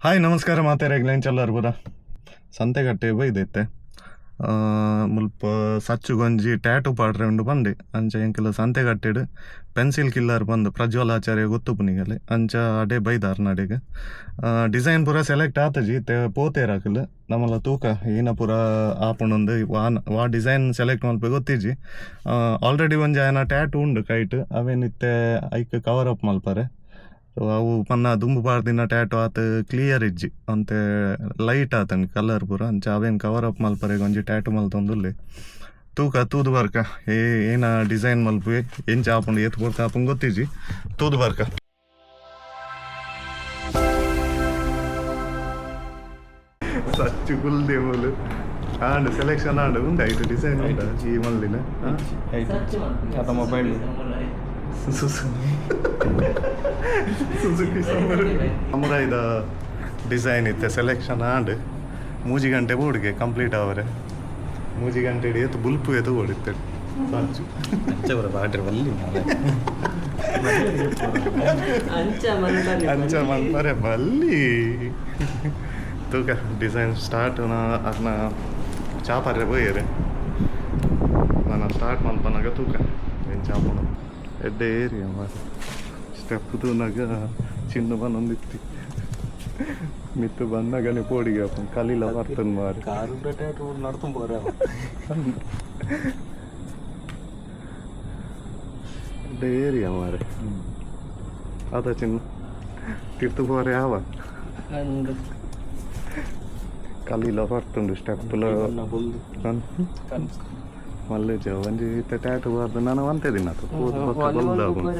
Hi ನಮಸ್ಕಾರ ಮಾತೆರೆಗ್ಲ ಎಂಚಲ್ಲಾರ್ ಪೂರ ಸಂತೆಕಟ್ಟೆ ಬೈದೈತೆ. ಮುಲ್ಪ ಸಚ್ಚುಗೊಂಜಿ ಟ್ಯಾಟು ಪಾಡ್ರೆ ಉಂಡು ಪಂಡೆ. ಅಂಚ ಎಂಕಲ ಸಂತೆಕಟ್ಟೆಡ್ ಪೆನ್ಸಿಲ್ ಕಿಲ್ಲರ್ ಬಂದು ಪ್ರಜ್ವಲ್ ಆಚಾರ್ಯ ಗೊತ್ತುಪುನಿಗಲೆ ಅಂಚ ಅಡೆ ಬೈದಾರ್ ನಡೆಗ್. ಡಿಸೈನ್ ಪೂರ ಸೆಲೆಕ್ಟ್ ಆತಜಿ ಪೋತೇರಾಕಲ್ ನಮ್ಮಲ ತೂಕ ಏನ ಪೂರ ಆಪುಂಡೊಂದು ವಾ ವಾ ಡಿಸೈನ್ ಸೆಲೆಕ್ಟ್ ಮಲ್ಪೆ ಗೊತ್ತಿಜ್ಜಿ. ಆಲ್ರೆಡಿ ಒಂಜಿ ಆಯನ ಟ್ಯಾಟು ಉಂಡು ಕೈಟ್, ಅವೇನಿತ್ತೆ ಐಕ್ ಕವರ್ ಅಪ್ ಮಲ್ಪರೆ. ಸೊ ಅವು ಪನ್ನ ದುಂಬು ಪಾಡ್ದಿನ ಟ್ಯಾಟು ಆತ್ ಕ್ಲಿಯರ್ ಇಜ್ಜಿ, ಅಂತೆ ಲೈಟ್ ಆತಂಡ್ ಕಲರ್ ಪೂರ. ಅಂಚ ಅವೇನ್ ಕವರ್ ಅಪ್ ಮಲ್ಪರೆ ಒಂಜಿ ಟ್ಯಾಟು ಮಲ್ತೊಂದುಲ್ಲೆ. ತೂಕ ತೂದು ಬರ್ಕ ಏ ಏನ ಡಿಸೈನ್ ಮಲ್ಪುವೆ, ಎಂಚ ಆಪುಂಡು ಏತ್ ಪೊರ್ತು ಆಪುಂಡು ಗೊತ್ತಿಜ್ಜಿ, ತೂದು ಬರ್ಕ. ಸಚ್ಚು ಕುಲ್ದೆ ಮೂಲು ಆಂಡ್ ಸೆಲೆಕ್ಷನ್ ಆಂಡ್ ಉಂಡು ಐಟ್ ಡಿಸೈನ್ ಉಂಡು ಈ ಮಲ್ದಿನ. ಅದ ಮೊಬೈಲ್. ಸುಜುಕಿ ಸಮುರಾಯ್ದ ಡಿಸೈನ್ ಇತ್ತೆ ಸೆಲೆಕ್ಷನ್ ಆಂಡ್. 3 ಗಂಟೆ ಬೋಡಿಗೆ ಕಂಪ್ಲೀಟ್ ಆವರೆ. 3 ಗಂಟೆ ಏತು ಬುಲ್ಪು ಏತು ಓಡಿತ್ತೆ ಸಾಚು. ಅಂಚ ಬರ ಬಾಡ್ರೆ ಬಲ್ಲಿ. ಅಂಚ ಮನ್ಪರೆ. ಅಂಚ ಮನ್ಪರೆ ಬಲ್ಲಿ. ತೂಕ ಡಿಸೈನ್ ಸ್ಟಾರ್ಟ್ ಅರ್ನ ಚಾಪರ್ರೆ ಪೋಯೆರೆ. ನಾನು ಸ್ಟಾರ್ಟ್ ಮನ್ಪನಾಗ ತೂಕ ಎಂಚ ಆಪುಂಡು. ಎಡ್ಡೆ ಏರಿಯಾ ಮಾರೆ. ಸ್ಟೆಪ್ ತೂನಾಗ ಚಿನ್ನ ಬನ್ನೊಂದಿತ್ತಿ ಮಿತ್ತು ಬಂದಾಗನೆ ಪೋಡಿಗೆ ಆಪುಂಡು, ಕಲಿಲ ಬರ್ತನ್ ಮಾರೆ. ಕಾರು ಟ್ಯಾಟು ನಡ್ತು ಬೋರ. ಎಡ್ಡೆ ಏರಿಯಾ ಮಾರೆ. ಅದ ಚಿನ್ನ ತಿರ್ತು ಪೋರೆ ಆವ. ಕಲಿಲ ಬರ್ತುಂಡು ಸ್ಟೆಪ್ಲ. ಬೊಲ್ದು. ಮಲ್ಲೇಜ ಒಂಜಿ ಇತ್ತೆ ಟ್ಯಾಟು ಬಾರ್ದು ನಾನು ಒಂತೆ ದಿನ ಆತು. ಪೋದು ಬೊಕ್ಕ ಬೊಲ್ದು ಆಪುಂಡು.